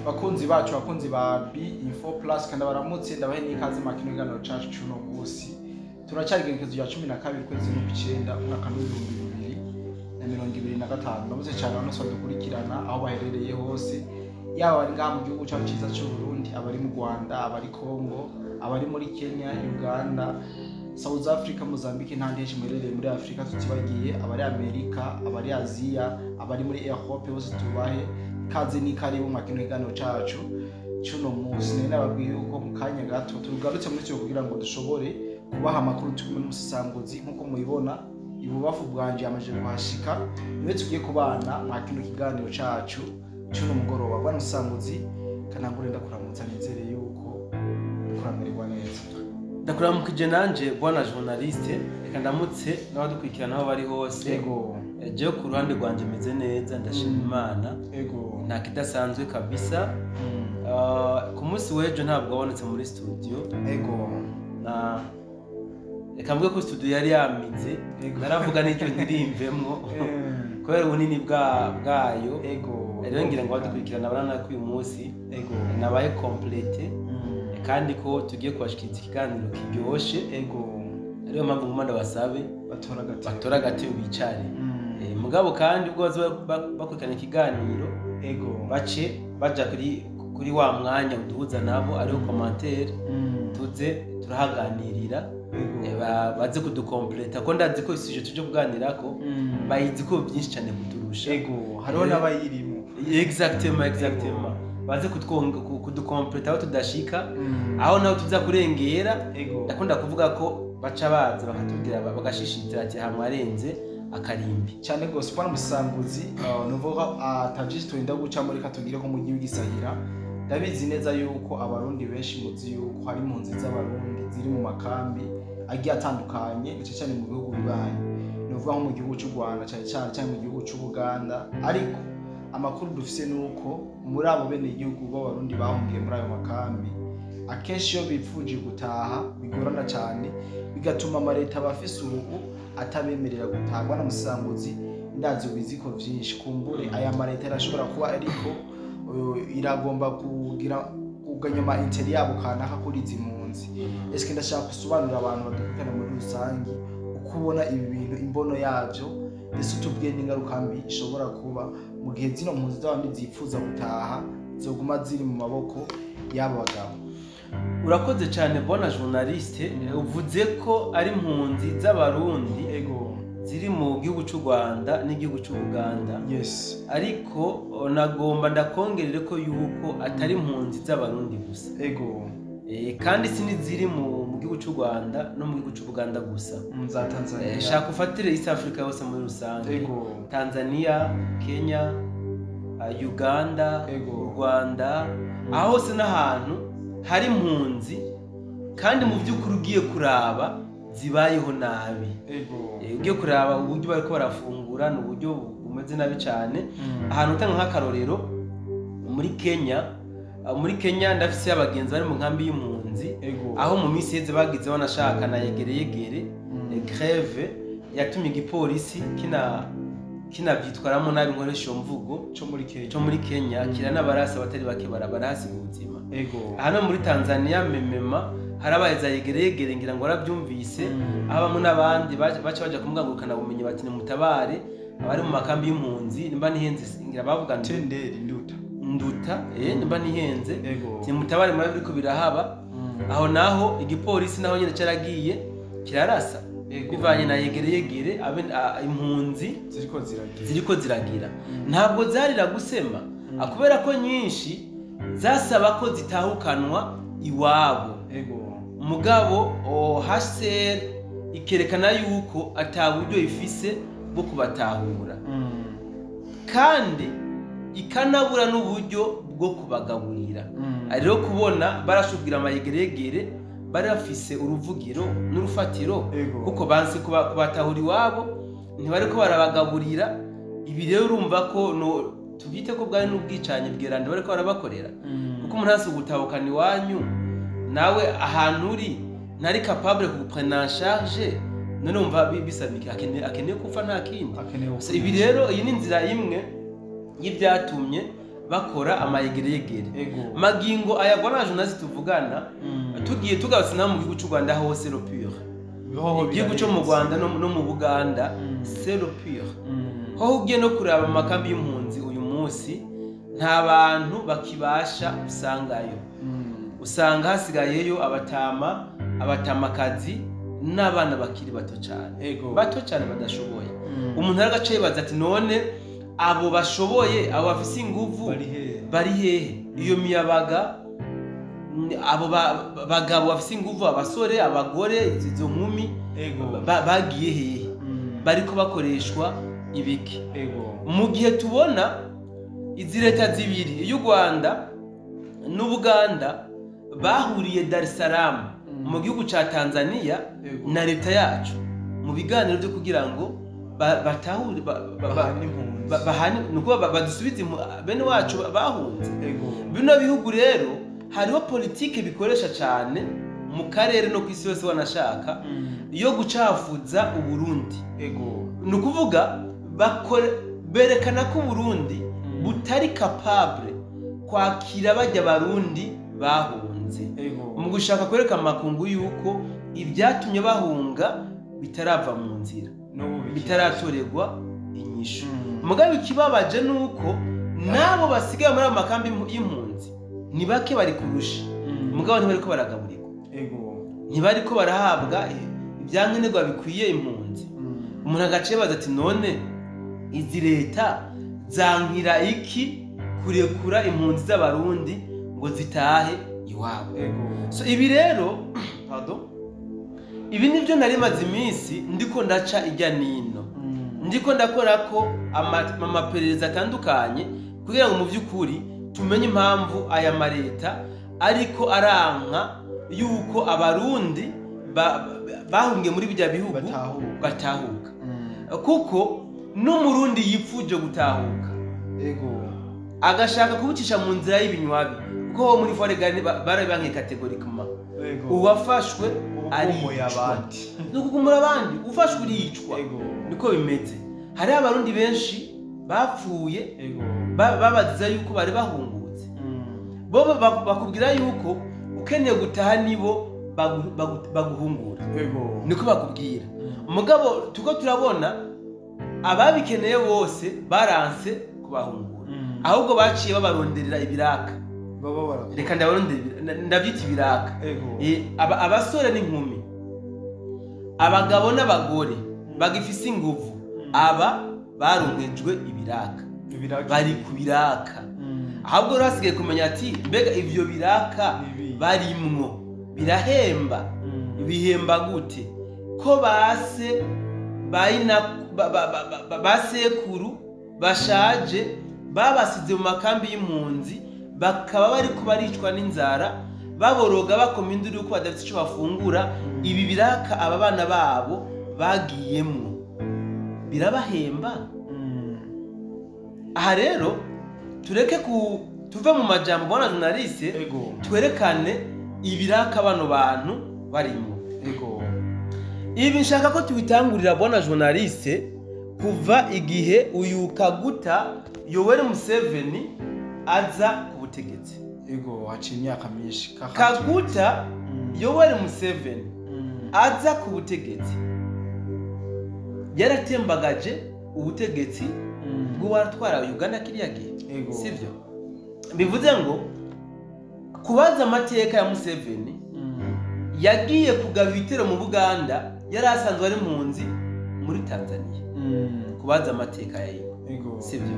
Bakunzi bacu, bakunzi ba B Info Plus, kandi baramutse, ndabahe n'ikaze mu kino kiganiro cacu c'uno munsi. Turacyari igenekerezo rya 12 ukwezi n'ukwicenda, umwaka w'2025. Ndamutse cyane abantu bose badukurikirana aho baherereye hose, yaba abari ngaha mu gihugu cyacu cyiza cy'u Burundi, abari mu Rwanda, abari Congo, abari muri Kenya, Uganda, South Africa, Mozambique n'ahandi henshi muherereye muri Afurika, tutibagiye abari Amerika, abari Aziya, abari muri Europe, bose tubahe ikaze n'ikaribu mu kino kiganiro cacu c'uno munsi. Nari nababwiye yuko mu kanya gato tugarutse muri cyo kugira ngo dushobore kubaha amakuru. Turi kumwe n'umusesanguzi, nk'uko mubibona ibubafu bwanje yamaze kuhashika, niwe tugiye kubana mwa kino kiganiro cacu c'uno mugoroba. Bwana musesanguzi, kanangure ndakuramutsa, nizere yuko uriko uramererwa neza. Ndakuramukije nanje, bwana journaliste. Reka ndamutse n'abadukurikirana aho bari hose. Jewe ku ruhande rwanje meze neza, ndashima Imana. Nta kidasanzwe kabisa. Ku munsi w'ejo ntabwo wabonetse muri studio. Na reka mvuge ko studio yari yamize. Naravuga n'icyo ndirimvemwo kubera ubunini bwayo. Rero ngira ngo abadukurikirana barabona ko uyu munsi nabaye complète kandi ko tugiye kubashikiriza ikiganiro kiryoshe. Ariyo mpamvu nguma ndabasabe batora agatebe, batore agatebe bicare. Mugabo kandi ubwo bazoba bakurikirana ikiganiro, bace baja kuri wa mwanya uduhuza nabo, ariho commentaire, tuze turahaganirira. Baze kudukompleta, ko ndazi ko sujet tuje kuganirako bayizi ko byinshi cyane kuturusha. Ego, hariho n'abayirimo. Exactement, baze kudukompleta aho tudashika, aho naho tuza kurengera. Ndakunda kuvuga ko baca baza bakatubwira, bagashishitira ati hamwe arenze akarimbi. Cyane gose, bwana musanguzi. Nuvuga atavyinshi turinda guca muri katugire ko mu gihugu gisahira. Ndabizi neza yuko Abarundi benshi muzi yuko hari impunzi z'Abarundi ziri mu makambi agiye atandukanye, cyane cyane mu bihugu bibanyi, nuvuga nko mu gihugu cy'u Rwanda cyane cyane, cyangwa mu gihugu cy'u Buganda. Ariko amakuru dufise ni uko muri abo bene igihugu b'Abarundi bahungiye muri ayo makambi, akenshi iyo bipfuje gutaha bigorana cyane, bigatuma amaleta abafise ubu atabemerera gutaha. Bwana musanguzi, ndazi ubizi ko vyinshi. Kumbure aya maleta arashobora kuba ariko iragomba kugira kuganya ama intérêts yabo kanaka kuri izi mpunzi. Eske ndashaka gusobanurira abantu badukurikirana muri rusangi uko ubona ibi bintu, imbono yavyo, ndetse utubwiye n'ingaruka mbi ishobora kuba mu gihe zino mpunzi z'abandi zipfuza gutaha zoguma ziri mu maboko y'abo bagabo? Urakoze cyane, bwana journaliste. Uvuze ko ari impunzi z'Abarundi ziri mu gihugu cy'u Rwanda n'igihugu cy'u Buganda. Ariko nagomba ndakongerere ko yuko atari impunzi z'Abarundi gusa. Kandi si n'iziri mu gihugu cy'u Rwanda no mu gihugu cy'u Buganda gusa. Za Tanzania. Shaka ufatire East Africa yose muri rusange. Tanzania, Kenya, Uganda, u Rwanda, aho hose n'ahantu hari impunzi, kandi mu by'ukuri ugiye kuraba zibayeho nabi. Ugiye kuraba uburyo bariko barafungura, ni uburyo bumeze nabi cyane. Ahantu utanga nk'akarorero muri Kenya, muri Kenya ndafise abagenzi bari mu nkambi y'impunzi, aho mu minsi iheze bagize banashaka na yegere yegere, grève yatumye igipolisi kinavyitwaramo nabi, nkoresha iyo mvugo. Cyo muri Kenya. Cyo muri Kenya, kiranabarasa, abatari bake barahasiga ubuzima. Hano muri Tanzania memema harabaye za yegeregere, ngira ngo warabyumvise, aho bamwe n'abandi baca baja kumugangurukana bumenyi bati nimutabare abari mu makambi y'impunzi, nimba nihenze ngira bavuga ngo Tenderi Nduta. Nduta, nimba nihenze, nimutabare muri biriko birahaba. Aho naho igipolisi naho nyine caragiye kirarasa bivanye na yegereyegere abe impunzi ziriko ziragira. Ziriko ziragira. Ntabwo zarira gusema, kubera ko nyinshi zasaba ko zitahukanwa iwabo. Mugabo HCR ikerekana yuko ata buryo ifise bwo kubatahura, kandi ikanabura n'uburyo bwo kubagaburira. Rero kubona barashubwira amayegeregere, bari bafise uruvugiro n'urufatiro, kuko banse kubatahura iwabo, ntibariko barabagaburira. Ibi rero urumva ko no tubyite ko bwari n'ubwicanyi bweranda bariko barabakorera, kuko umuntu hasi gutahukana iwanyu nawe ahantu uri ntari capable kuguprendre en charge, none wumva bisaba iki? Akeneye gupfa, nta kindi. Akeneye. So, ibi rero iyi ni inzira imwe y'ibyatumye bakora amayegereyegere. Magingo aya bwana journaliste tuvugana, tugiye tugarutse naho mu gihugu cy'u Rwanda hose le pire, igihugu cyo mu Rwanda no mu Buganda c'est le pire. Ho ugiye no kuraba amakambi y'impunzi uyu munsi nta bantu bakibasha usangayo, usanga hasigayeyo abatama, abatamakazi n'abana bakiri bato cyane, bato cyane badashoboye. Umuntu aragace yibaza ati none abo bashoboye, abo bafise inguvu bari hehe? Iyo miyabaga, abo bagabo bafise inguvu, abasore, abagore, izo nkumi bagiye hehe? Bariko bakoreshwa ibiki? Mu gihe tubona izi leta zibiri, y'u Rwanda n'Ubuganda, bahuriye Dar es Salaam mu gihugu ca Tanzania na leta yacu mu biganiro byo kugira ngo batahure bahane, nuko badusubize bene wacu bahunze. Bino bihugu rero hariho politike bikoresha cyane mu karere no kwisi yose wanashaka yo gucafuza Uburundi. Nukuvuga berekana ko Uburundi butari capable kwakira bajya Barundi bahunze, mu gushaka kwereka amakungu yuko ibyatumye bahunga bitarava mu nzira, bitaratorerwa inyishu. Mugabe ikibabaje nuko nabo basigaye muri amakambi y'impunzi ni bake bari kurusha, mugabo ntibariko baragaburirwa, ntibariko barahabwa ibyankenerwa bikwiye impunzi. Umuntu agace baza ati none izi leta zankira iki kurekura impunzi z'Abarundi ngo zitahe iwabo? So ibi rero, pardon, ibi nivyo nari maze iminsi ndiko ndaca ijya nino, ndiko ndakora ko amaperereza atandukanye kugira ngo mu by'ukuri tumenye impamvu aya mareta ariko aranka yuko Abarundi bahungiye muri bijya bihugu batahuka. Kuko n'Umurundi yipfuje gutahuka agashaka kubicisha mu nzira y'ibinywabi, kuko muri foregani barabibanke categoriquement uwafashwe aricwa, nukugumura abandi, ufashwe uricwa, niko bimeze. Hari Abarundi benshi bapfuye babaziza yuko bari bahungutse, bo bakubwira yuko ukeneye gutaha nibo baguhungura, niko bakubwira. Mugabo tuko turabona ababikeneye bose baranse kubahungura, ahubwo baciye babaronderera ibiraka. Reka ndabarondera, ndabyita ibiraka. Abasore n'inkumi, abagabo n'abagore bagifise inguvu, aba baronkejwe ibiraka, bari ku biraka. Ahubwo rasigaye kumenya ati mbega ivyo biraka barimwo birahemba, bihemba gute? Ko base basekuru bashaje babasize mu makambi y'impunzi, bakaba bari kubaricwa n'inzara, baboroga bakoma induru yuko badafite ico bafungura. Ibi biraka aba bana babo bagiyemwo birabahemba. Aha rero tureke tuve mu majambo bwana journaliste, twerekane ibiraka bano bantu barimo. Ibi nshaka ko tubitangurira bwana journaliste kuva igihe uyu Kaguta Yoweri Museveni aza ku butegetsi. Haciye imyaka myinshi. Kaguta Yoweri Museveni aza ku butegetsi yaratembagaje ubutegetsi bw'uwatwara Uganda kiriya gihe, sivyo? Bivuze ngo kubaza amateka ya Museveni, yagiye kugaba ibitero mu Buganda, yari asanzwe ari impunzi muri Tanzania. Kubaza amateka yayo, sivyo?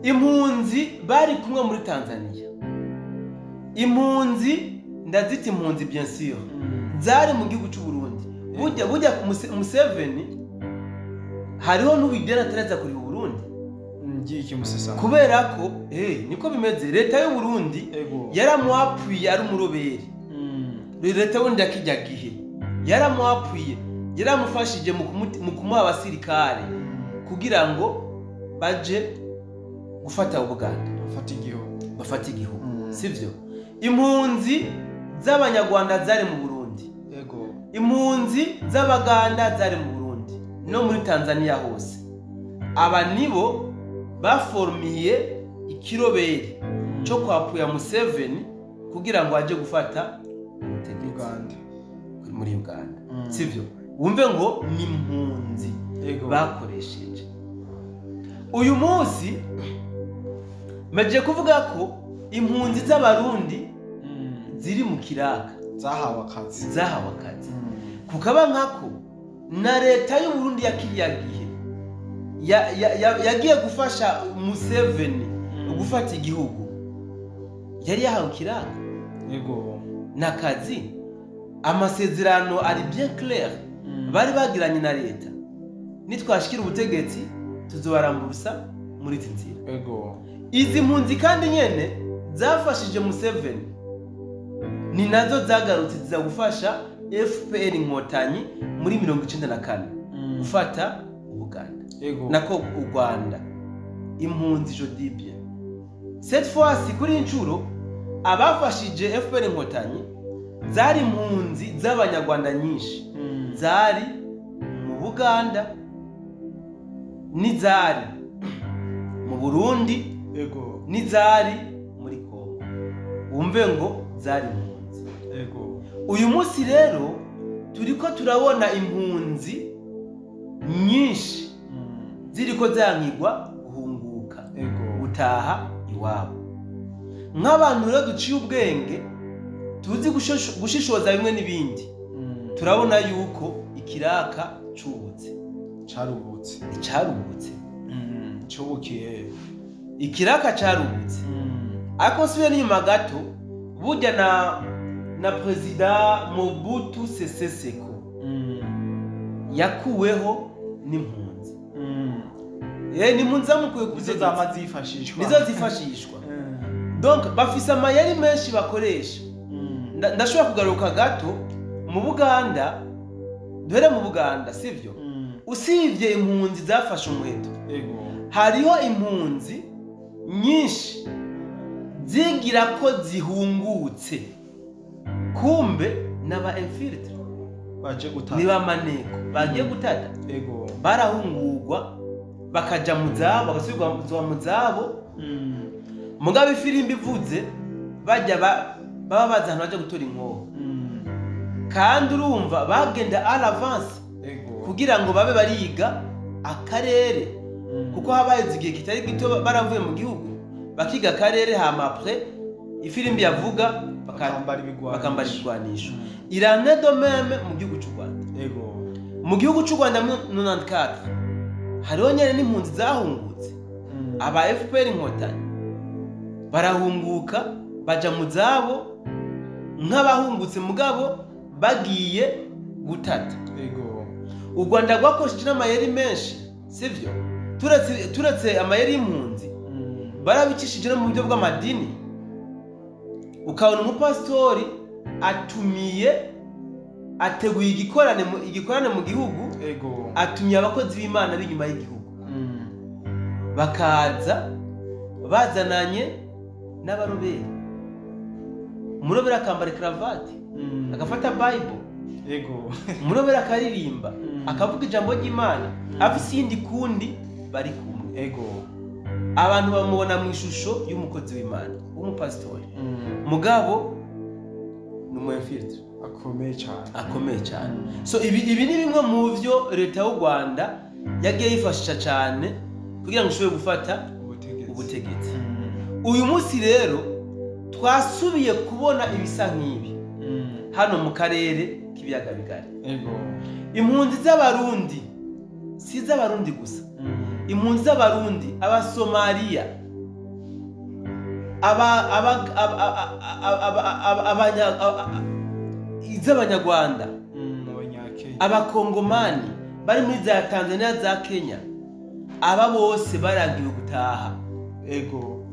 Impunzi bari kumwe muri Tanzania, impunzi ndazita impunzi bien sûr, zari mu gihugu cy'u Burundi. Burya Museveni hariho n'ubidera atareza kuri Burundi kubera ko niko bimeze. Leta y'u Burundi yaramuapfuye ari umuroberi. Leta y'undi akijya gihe yaramuapfuye, yaramufashije mu kumuha abasirikare kugira ngo baje gufata Ubuganda, bafata igihugu, sivyo? Impunzi z'Abanyarwanda zari mu Burundi, impunzi z'Abaganda zari mu Burundi no muri Tanzania hose. Aba nibo baformiye ikiroberi cyo kwapuya Museveni kugira ngo aje gufata ubutegetsi Uganda muri Uganda. Sivyo? Wumve ngo ni impunzi bakoresheje. Uyu munsi meje kuvuga ko impunzi z'abarundi ziri mu kiraka zahawe akazi. Kukaba nkako na leta y'u Burundi ya kiriya gihe yagiye gufasha Museveni gufata igihugu, yari yahawe kiraka yego nakazi. Amasezerano ari bien clair bari bagiranye na leta, nitwashikira ubutegetsi tuzobarambusa muri izi nzira. Yego izi mpunzi kandi nyene zafashije Museveni ni nazo zagarutse ziza gufasha FPR Inkotanyi muri 1994 gufata Uganda. Yego nako u Rwanda. Impunzi je dis bien cette fois ci kuri incuro abafashije FPR Inkotanyi zari impunzi z'abanyarwanda nyinshi, zari mu Buganda n'izari mu Burundi, yego n'izari muri Kongo. Wumve ngo zari impunzi. Yego uyu munsi rero turiko turabona impunzi nyinshi ziriko zankigwa guhunguka, yego gutaha iwabo. Nk'abantu rero duciye ubwenge tuzi gushishoza bimwe n'ibindi, turabona yuko ikiraka cubutse, carubutse, cubukiye, ikiraka carubutse. Ariko nsubiye n'inyuma gato, burya na Perezida Mobutu Sese Seko yakuweho n'impunzi. Ni impunzi zamukuye ku nizo zama zifashishwa, nizo zifashishwa. Donc bafise amayeri menshi bakoresha. Ndashobora kugaruka gato mu Buganda, duhere mu Buganda, sivyo? Usivye impunzi zafashe umuheto, hariho impunzi nyinshi zigira ko zihungutse, kumbe n'aba infiltre baje gutata, ni bamaneko bagiye gutata. Yego barahungurwa bakaja mu zabo, bagasubirwa mu zabo. Mugabe ifirimbi ivuze bajya baba bazi ahantu baje gutora inkoho, kandi urumva bagenda à l'avance kugira ngo babe bariga akarere, kuko habaye igihe kitari gito baravuye mu gihugu bakiga akarere, hama après ifirimbi yavuga bakambara ibigwanisho. Irane de même mu gihugu cy'u Rwanda. Yego mu gihugu cy'u Rwanda mu 94 hariho nyene n'impunzi zahungutse, aba FPR Inkotanyi barahunguka baja mu zabo nk'abahungutse, mugabo bagiye gutata. Yego u Rwanda rwakoresheje n'amayeri menshi, sivyo? Turetse amayeri y'impunzi, barabicishije no mu buryo bw'amadini. Ukabona umupasitori atumiye, ateguye igikorane mu gihugu, yego atumiye abakozi b'Imana b'inyuma y'igihugu, bakaza bazananye n'abaroberi. Umuroberi akambara karavati, agafata Bible, yego umuroberi akaririmba, akavuga ijambo ry'Imana, afise iyindi kundi bari kumwe. Yego abantu bamubona mu ishusho y'umukozi w'Imana w'umupasitori, mugabo ni umu infiltre akomeye cyane. So ibi ni bimwe mu byo leta y'u Rwanda yagiye yifashisha cyane kugira ngo ishobore gufata ubutegetsi. Uyu munsi rero twasubiye kubona ibisa nk'ibi hano mu karere k'ibiyaga bigari. Yego impunzi z'abarundi si z'abarundi gusa, impunzi z'abarundi, abasomaliya, iz'abanyarwanda, abakongomani bari muri za Tanzania, za Kenya, aba bose barangiwe gutaha. Ego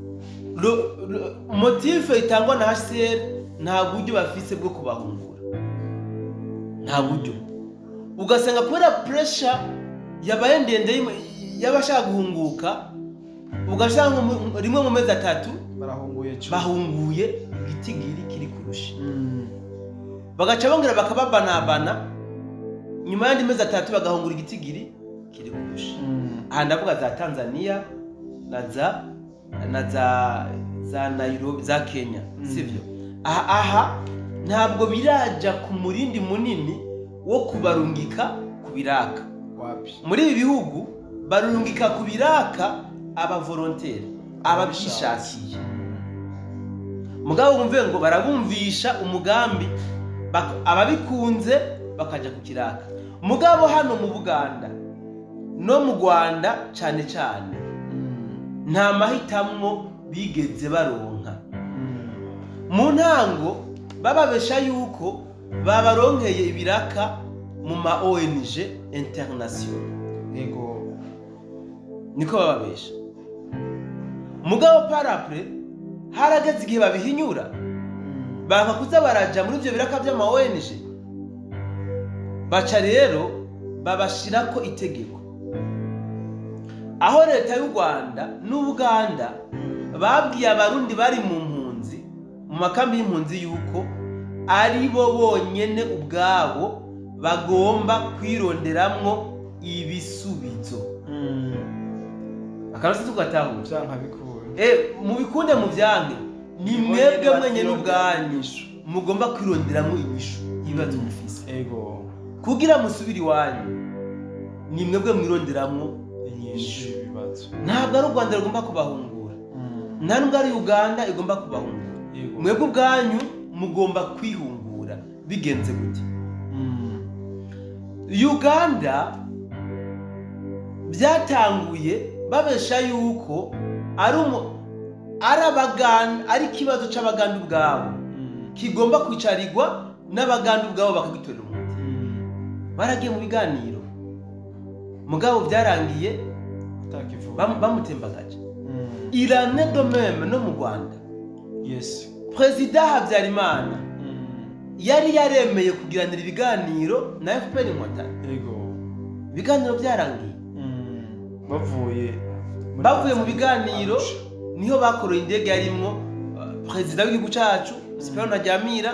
motife itangwa na HCR nta buryo bafise bwo kubahungura, nta buryo. Ugasanga kubera pressure yabaye ndende y'abashaka guhunguka, ugasanga rimwe mu mezi atatu bahunguye igitigiri kiri kurusha, bagaca bongera bakababanabana, nyuma y'andi mezi atatu bagahungura igitigiri kiri kurusha. Aha ndavuga za Tanzania na za na za Nairobi, za Kenya, sivyo? Aha ntabwo biraja ku murindi munini wo kubarungika ku biraka. Wapi? Muri ibi bihugu barungika ku biraka aba volontaire, ababyishakiye. Mugabo wumve ngo barabumvisha umugambi, ababikunze bakaja ku kiraka. Mugabo hano mu Buganda no mu Rwanda cyane cyane nta mahitamwo bigeze baronka. Mu ntango bababesha yuko babaronkeye ibiraka mu ma ONG international. Ego. Niko bababesha. Mugabo parapre harageze igihe babihinyura, bakakuza baraja muri ivyo biraka by'ama ONG. Baca rero babashirako itegeko, aho leta y'u Rwanda n'Ubuganda babwiye abarundi bari mu mpunzi, mu makambi y'impunzi, yuko ari bo bonyene ubwabo bagomba kwironderamwo ibisubizo. Akarasi tugatahura. Vyanka bikure. Mubikunde mu vyanke, ni mwebwe mwenyene ubwanyu mugomba kwironderamwo inyishu y'ibibazo mufise. Ego. Kugira musubire iwanyu ni mwebwe mwironderamwo inyishu y'ibibazo. Ntabwo ari u Rwanda rugomba kubahungura, nta nubwo ari Uganda igomba kubahungura. Mwebwe ubwanyu mugomba kwihungura. Bigenze gute? Uganda byatanguye babesha yuko ari abaganda, ari ikibazo c'abaganda ubwabo kigomba kwicarirwa n'abaganda ubwabo bakagitorera umuti. Baragiye mu biganiro, mugabo byarangiye bamutembagaje. Irane de même no mu Rwanda. Yes. Perezida Habyarimana yari yaremeye kugiranira ibiganiro na FPR Inkotanyi. Yego. Ibiganiro byarangiye. Bavuye mu biganiro niho bakoroye indege yarimwo perezida w'igihugu cacu Cyprien Ntaryamira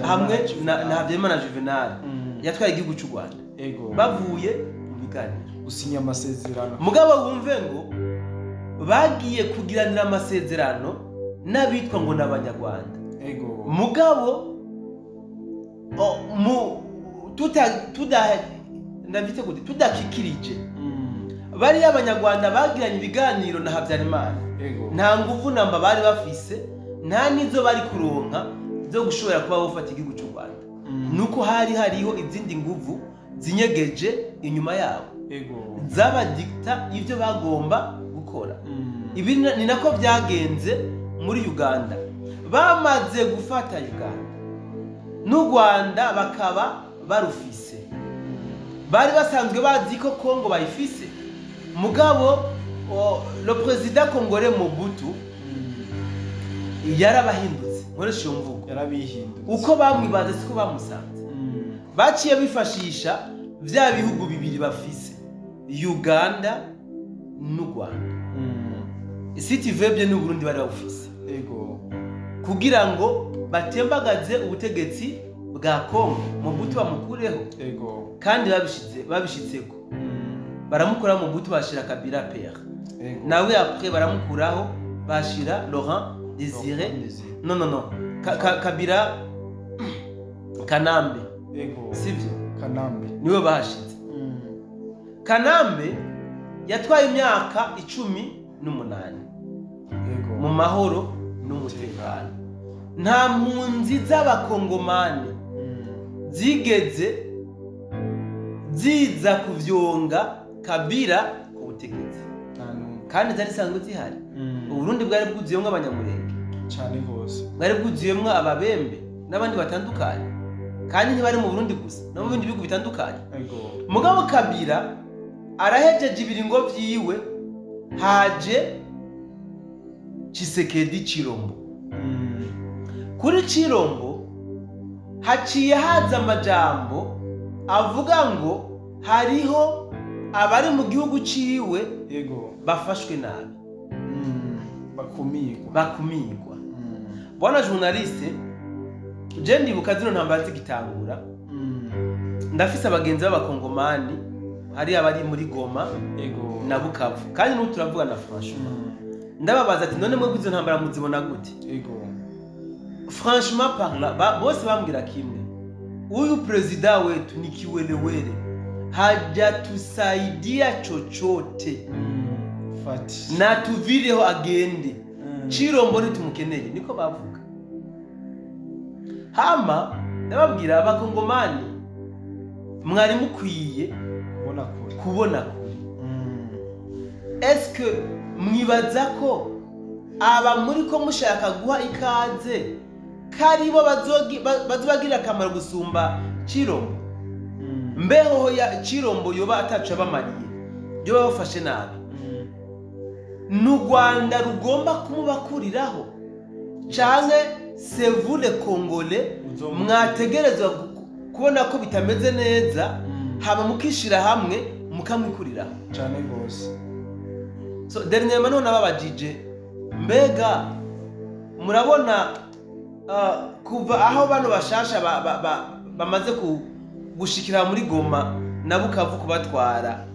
hamwe na Habyarimana Juvenal yatwaye igihugu cy'u Rwanda. Yego. Bavuye mu biganiro gusinya amasezerano. Mugabo wumve ngo bagiye kugiranira amasezerano n'abitwa ngo n'abanyarwanda. Ego. Mugabo tudakikirije bari abanyarwanda bagiranye ibiganiro na Habyarimana. Ego. Nta nguvu namba bari bafise, nta nizo bari kuronka zo gushobora kuba bafata igihugu cy'u Rwanda. Nuko hari hariho izindi nguvu zinyegeje inyuma yabo. Ego. Zabadikta ivyo bagomba gukora. Ibi ni nako byagenze muri Uganda. Bamaze gufata Uganda n'u Rwanda bakaba barufise. Bari basanzwe bazi ko Kongo bayifise. Mugabo le président congolais Mobutu yarabahindutse. Nkoresha iyo mvugo. Yarabihindutse. Uko bamwibaze siko bamusanze. Baciye bifashisha vya bihugu bibiri bafise, Uganda n'u Rwanda. City vebye n'u Burundi bari bafise. Ego. Kugira ngo batembagaze ubutegetsi bwa Kongo, Mobutu bamukureho. Ego. Kandi babishitseko. Baramukura Mobutu bashira Kabila père. Ego. Nawe après baramukuraho bashira Laurent Désiré. Non. Kabila Kanambe. Ego. Sivyo? Kanambe. Niwe bahashitse. Kanambe yatwaye imyaka 18. Ego. Mu mahoro n'umutekano. Nta mpunzi z'abakongomani zigeze ziza kuvyonga Kabila ku butegetsi. Kandi zari sanzwe zihari. Uburundi bwari bwuzuyemwo abanyamurenge cyane gose. Bwari bwuzuyemwo ababembe n'abandi batandukanye. Kandi ntibari mu Burundi gusa, no mu bindi bihugu bitandukanye. Ego. Mugabo Kabila arahejeje ibiringo vyiwe, haje Tshisekedi Chilombo. Kuri Chilombo haciye haza amajambo avuga ngo hariho abari mu gihugu ciwe. Ego. Bafashwe nabi. Bakumigwa. Bwana journaliste, je ndibuka zino ntambara zigitangura. Ndafise abagenzi b'abakongomani hari abari muri Goma. Ego. Na Bukavu. Kandi n'ubu turavuga na franchement. Ndababaza ati none mwebwe izo ntambara muzibona gute? Franchement parlant, bose bambwira kimwe: uyu président wetu ni kiwelewele, hajatusaidia chochote. Fati. Natuvireho agende, Chirombo ntitumukeneye. Niko bavuga. Hama ndababwira, abakongomani mwari mukwiye kubona kure. Kubona kure. Eske mwibaza ko aba muri ko mushaka guha ikaze karibo bazobagirira akamaro gusumba Chirombo? Mbeho ya Chirombo yoba ataco yabamariye, yoba bafashe nabi, ni u Rwanda rugomba kumubakuriraho canke c'est vous les Congolais mwategerezwa kubona ko bitameze neza, hama mukishira hamwe mukamwikuriraho? Cyane rwose. So dernièrement none ababajije, mbega murabona kuva aho bano bashasha bamaze gushikira muri Goma na Bukavu kubatwara,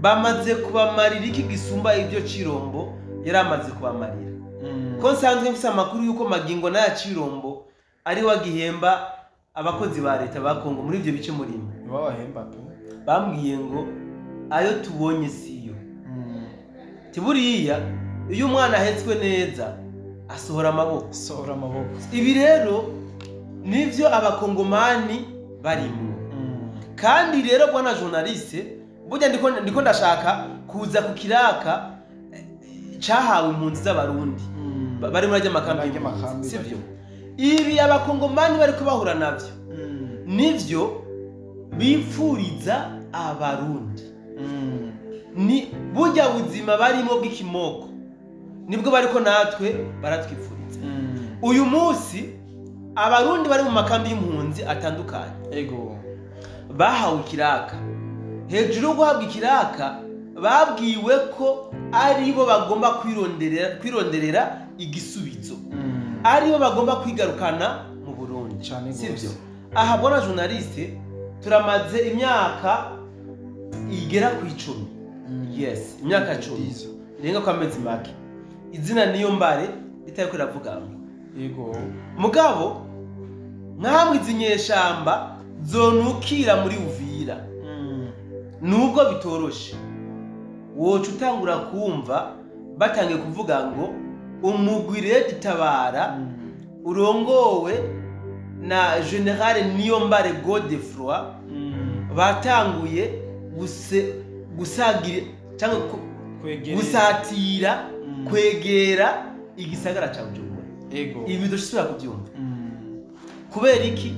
bamaze kubamarira iki gisumba ibyo Chirombo yari amaze kubamarira? Ko nsanzwe mfise amakuru yuko magingo n'aya Chirombo ari wagihemba abakozi ba leta ba Kongo muri ibyo bice murimo. Babahemba pe. Bambwiye ngo ayo tubonye siyo. Tiburiya iyo umwana ahetswe neza asohora amaboko. Sohora amaboko. Ibi rero nivyo abakongomani barimo. Kandi rero bwana journaliste, burya ndiko ndashaka kuza ku kiraka cahawe impunzi z'abarundi bari muri ajya makambi Muri ajya makambi. Sivyo? Ibi abakongomani bariko bahura navyo nivyo bipfuriza abarundi. Ni burya buzima barimo bw'ikimoko nibwo bariko natwe baratwipfuriza. Uyu munsi abarundi bari mu makambi y'impunzi atandukanye bahawe ikiraka. Hejuru yo guhabwa ikiraka, babwiwe ko aribo bagomba kwironderera igisubizo, aribo bagomba kwigarukana mu Burundi. Cane gose. Sivyo? Aha bona journaliste, turamaze imyaka igera ku 10, yes, imyaka 10 irenga kwa amezi make, izina niyo mbare ritariko riravuga ngo mugabo nkamwe izi nyeshamba zonukira muri Uvira, nubwo bitoroshe, woca utangura kumva batangiye kuvuga ngo umugwi Red Tabara urongowe na Général Niyombare Godefroid batanguye gusagira cyangwa gusatira, kwegera igisagara ca Bujumbura. Ibi dushobora kubyumva. Kubera iki?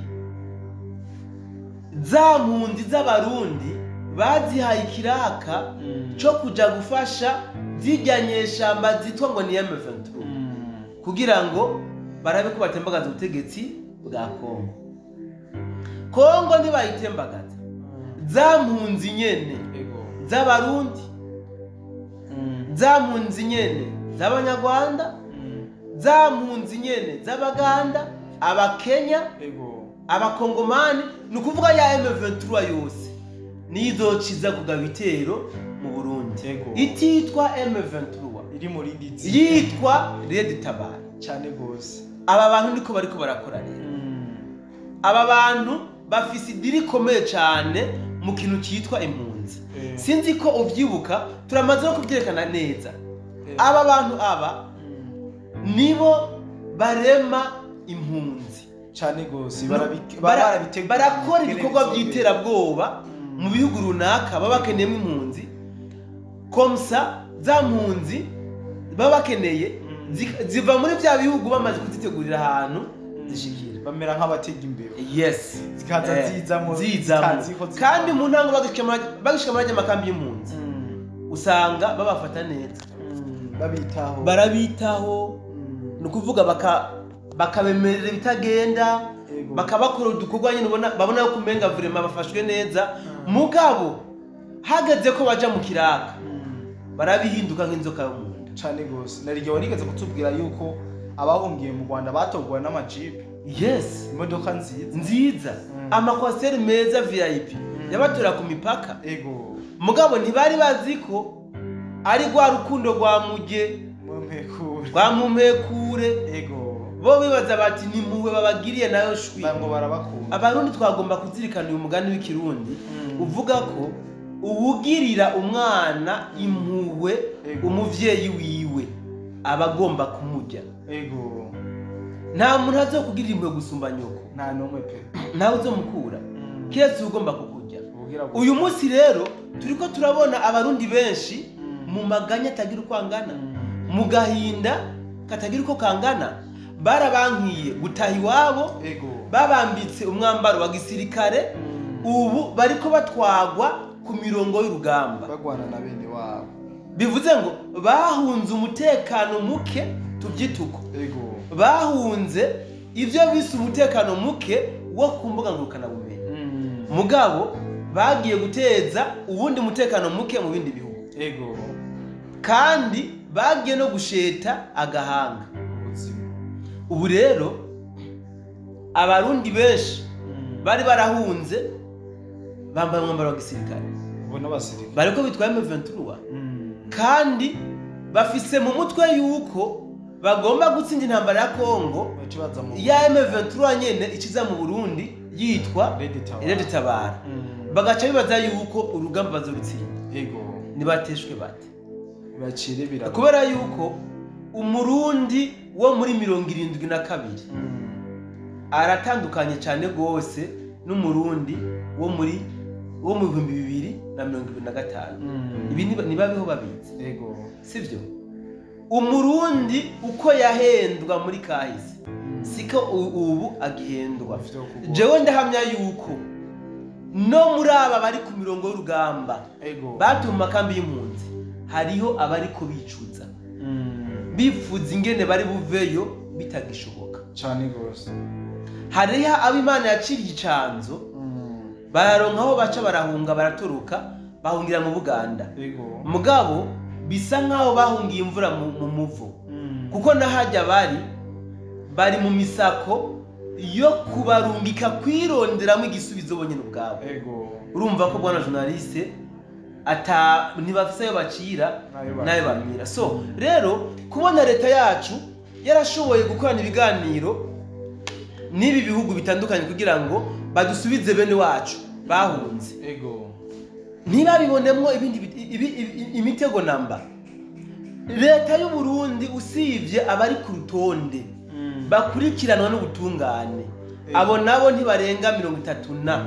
Za mpunzi z'abarundi bazihaye ikiraka co kuja gufasha zirya nyeshamba zitwa ngo ni M23 kugira ngo barabe ko batembagaza ubutegetsi bwa Kongo. Kongo ntibayitembagaza, za mpunzi nyene z'abarundi, za mpunzi nyene z'abanyarwanda, za mpunzi nyene z'abaganda, abakenya, abakongomani, ni ukuvuga ya M23 yose niyo izociza kugaba ibitero mu Burundi ititwa M23, iri mu rindi zina, yitwa Red Tabara. Cyane gose. Aba bantu niko bariko barakora rero. Aba bantu bafise idiri ikomeye cyane mu kintu cyitwa impunzi. Sinzi ko uvyibuka, turamaze no kubyerekana neza. Aba bantu aba nibo barema impunzi. Cyane gose. Barabiteguye. Barakora ibikorwa by'iterabwoba mu bihugu runaka baba bakeneyemo impunzi, comme ça za mpunzi baba bakeneye ziva muri bya bihugu bamaze kuzitegurira ahantu zishikira. Bamera nk'abatega imbere, zikaza zizamo, zizamo. Zitazi ko zivamo. Kandi mu ntango bagishika muri ajya makambi y'impunzi, usanga babafata neza. Babitaho. Barabitaho. Ni ukuvuga bakabemerera ibitagenda, bakabakora udukorwa nyine ubona babona ko umenga vraiment bafashwe neza. Mugabo hageze ko baja mu kiraka, barabihinduka nk'inzoka yo mu nda. Cane gose. Nari warigeze kutubwira yuko abahungiye mu Rwanda batogwa n'amajipe, imodoka nziza. Nziza, amakwasiteri meza, VIP, yabatora ku mipaka. Mugabo ntibari bazi ko ari rwa rukundo rwa muge Mu mpeko. Kwa mumpekure. Ego. Bo bibaza bati ni muwe babagiriye nayo shwi. Bango barabakunda. Abarundi twagomba kuzirikana uyu mugani w'ikirundi uvuga ko uwugirira umwana impuhwe umuvyeyi wiwe abagomba kumurya. Ego. Nta muntu azokugirira impuhwe gusumba nyoko. Nta numwe pe. Ntawe uzomukura. Kiretse ugomba kukurya. Uyu munsi rero turiko turabona abarundi benshi mu maganya atagira uko angana, mu gahinda katagira uko kangana, barabankiye gutaha iwabo, babambitse umwambaro wa gisirikare, ubu bariko batwagwa ku mirongo y'urugamba bagwana na bene wabo. Bivuze ngo bahunze umutekano muke, tubyituko. Bahunze ivyo bise umutekano muke wo ku mbuga ngurukanabumenyi. Mugabo bagiye guteza uwundi mutekano muke mu bindi bihugu. Ego. Kandi bagiye no gusheta agahanga. Ubu rero abarundi benshi bari barahunze bambaye umwambaro wa gisirikare. Bariko bitwaye M23. Kandi bafise mu mutwe yuko bagomba gutsinda intambara ya Kongo ya M23 nyene ikiza mu Burundi yitwa Red Tabara. Bagaca bibaza yuko urugamba bazorutsinda. Ego. Nibateshwe bate. Bacire bira. Kubera yuko umurundi wo muri 72 aratandukanye cyane gose n'umurundi wo muri wo mu 2025. Ibi nibabeho babizi. Ego. Sivyo? Umurundi uko yahendwa muri kahise siko ubu agihendwa. Jewe ndahamya yuko no muri aba bari ku mirongo y'urugamba batuma kambi y'impunzi hariho abari ko bicuza bifuza ingene bari buveyo bitagishoboka cyane gose. Hariho abimana yaciriye icanzo bararonka aho baca barahunga baratoroka bahungira mu Buganda. Mugabo bisa nkaho bahungiye imvura mu muvo, kuko nahajya bari mu misako yo kubarungika kwironderamo igisubizo bonyene ubwabo. Urumva ko bwana journaliste ata ntibafise ayo bacira nayo bamira. So rero kubona leta yacu yarashoboye gukorana ibiganiro n'ibi bihugu bitandukanye kugira ngo badusubize bene wacu bahunze. Ntibabibonemo ibindi imitego namba. Leta y'u Burundi usivye abari ku rutonde bakurikiranwa n'ubutungane, abo nabo ntibarenga 30 na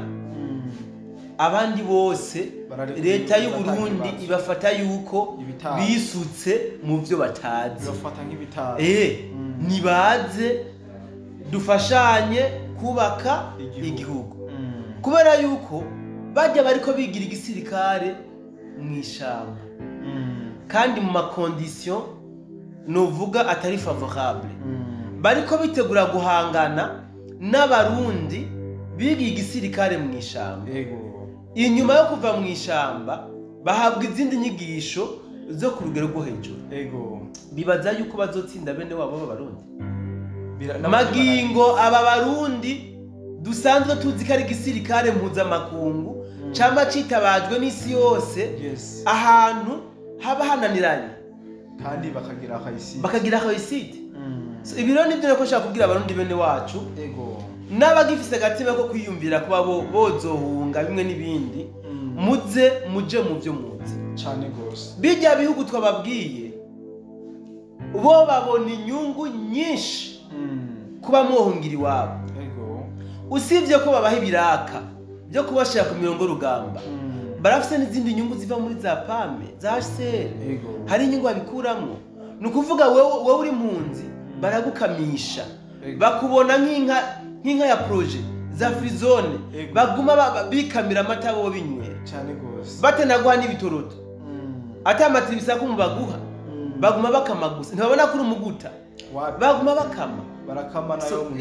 abandi bose leta y'u Burundi ibafata yuko bisutse mu byo batazi. Bafata nk'ibitazi. Nibaze dufashanye kubaka igihugu. Kubera yuko bajya bariko bigira igisirikare mwishamba kandi mu makondition novuga atari favorable. Bariko bitegura guhangana n'abarundi biga igisirikare mwishamba. Inyuma yo kuva mwishamba bahabwa izindi nyigisho zo ku rugero rwo hejuru. Bibaza yuko bazotsinda bene wabo b'abarundi. Magingo aba barundi dusanzwe tuzi ko ari igisirikare mpuzamakungu camba citabajwe n'isi yose, ahantu haba hananiranye kandi bakagira akayisite. Bakagira akayisite. So ibiro nivyo nako nshaka kubwira abarundi bene wacu. N'abagifise agatima ko kwiyumvira kuba bozohunga bimwe n'ibindi, muze muje mu byo muzi cyane gose. Bijya bihugu twababwiye bo babona inyungu nyinshi kuba mwohungira iwabo. Usibye ko babaha ibiraka byo kubashira ku mirongo rugamba, barafise n'izindi nyungu ziva muri za pame za HCR. Hari inyungu babikuramwo. Ni ukuvuga wewe uri mpunzi baragukamisha, bakubona nk'inka ya projet za free zone, baguma bikamira amata bo binywera cyane gose, batenaguha n'ibitoroto ata matibisa ko mubaguha, baguma bakamagusa ntibabona kuri umuguta, baguma bakama barakama nayo.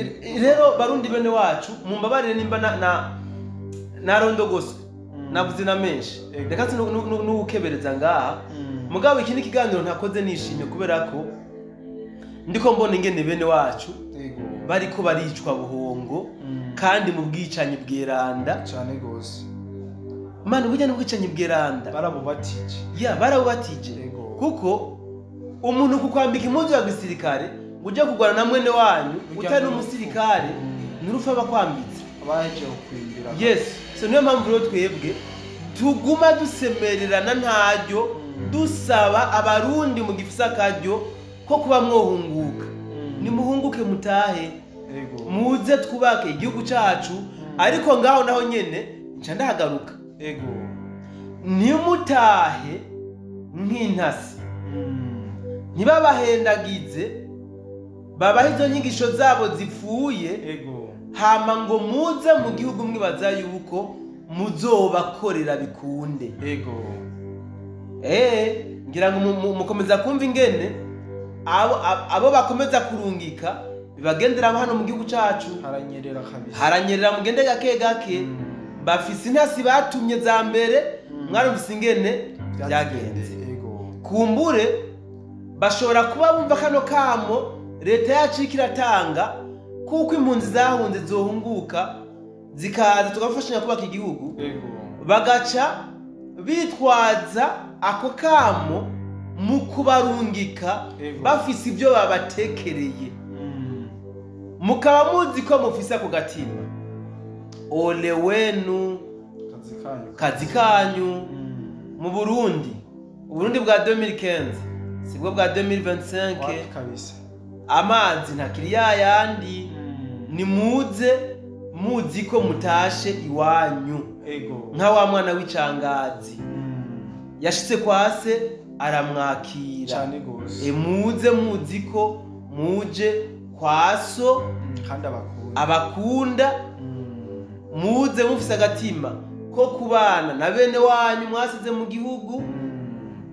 Rero barundi bene wacu mumbabarire nimba na narondogoswe navuze na menshi, reka n'ukebereza ngaha. Mugabo iki ni kiganiro ntakoze nishimye kubera ko ndiko mbona ingene bene wacu bariko baricwa buhongo kandi mu bwicanyi bweranda cyane gose. Mani burya n'ubwicanyi bweranda barabubatije. Ya barabubatije kuko Umuntu kukwambika impuzu ya gisirikare ngo uje kurwana na mwene wanyu utari umusirikare, n'urupfu aba akwambitse. Abahejeje kukwimbira. Yes, so niyo mpamvu rero twebwe tuguma dusemererana ntaryo, dusaba abarundi mu gifise akaryo ko kuba mwohunguka. Nimuhunguke mutahe, muze twubake igihugu cacu. Ariko ngaho naho nyene nca ndahagaruka. Nimutahe nk'intasi, ntibabahendagize, babahe izo nyigisho zabo zipfuye, hama ngo muze mu gihugu mwibaza yuko muzobakorera bikunde. Ngira ngo mukomeza kumva ingene abo bakomeza kurungika bibagendera hano mu gihugu cacu. Haranyerera kabisa. Haranyerera, mugende gake gake. Bafise intasi batumye za mbere, mwarumvise ingene byagenze. Kumbure bashobora kuba bumva kano kamo leta yacu ikiratanga, kuko impunzi zahunze zohunguka zikaza tugafashanya kubaka igihugu, bagaca bitwaza ako kamo mu kubarungika bafise ibyo babatekereye. Mukaba muzi ko mufise ako gatima, ole wenu, kazi kanyu. Mu Burundi, Uburundi bwa 2015 sibwo bwa 2025 kabisa. Amazi ntakiri yayandi. Nimuze muzi ko mutashe iwanyu. Nka wa mwana w'icangazi yashitse kwa se aramwakira. Muze muzi ko muje kwa so kandi abakunda. Muze mufise agatima ko kubana na bene wanyu mwasize mu gihugu.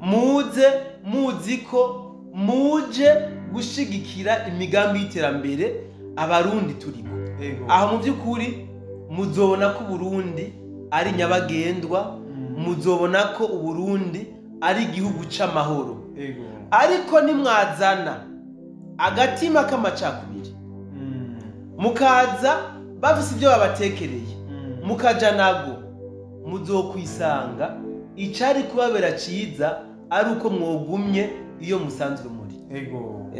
Muze muzi ko muje gushigikira imigambi y'iterambere abarundi turiko. Aho mu by'ukuri muzobona ko Burundi ari nyabagendwa, muzobona ko Uburundi ari igihugu c'amahoro. Ariko nimwazana agatima k'amacakubiri, mukaza bafise ibyo babatekereye, mukaja nago, muzokwisanga icari kubabera ciza ari uko mwogumye iyo musanzwe muri.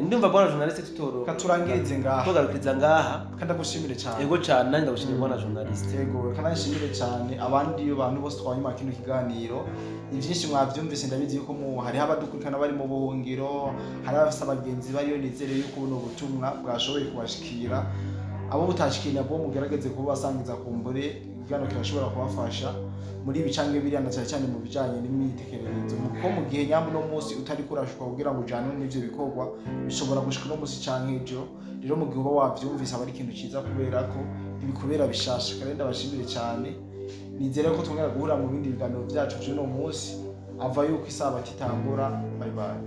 Ndumva bwana journaliste tutoro katurangirize ngaha, tugarukiriza ngaha. Kandi ndagushimire cyane. Yego cyane, nanjye ndagushimire bwana journaliste. Yego, kandi nshimire cyane abandi bantu bose twanyuma kino kiganiro. Ivyinshi mwavyumvise, ndabizi yuko mu hariho abadukurikirana bari mu buhungiro, hari abafise abagenzi bariyo, nizere yuko buno butumwa bwashoboye kubashikira. Abo butashikira nabo mugerageze kubasangiza kumbure, ikiganiro kirashobora kubafasha muri ibi canke biriya, na cyane cyane mu bijanye n'imitekerereze. Kuko mu gihe nyambo no munsi utari kurashuka kugira ngo ujane n'ivyo bikorwa, bishobora gushika no munsi canke ejo. Rero mu gihe uba wavyumvise aba ari ikintu ciza, kubera ko ibikubera bishasha. Kandi ndabashimire cyane, nizere ko twongera guhura mu bindi biganiro byacu by'uno munsi. Ava yuko isabato itangura. Bye bye.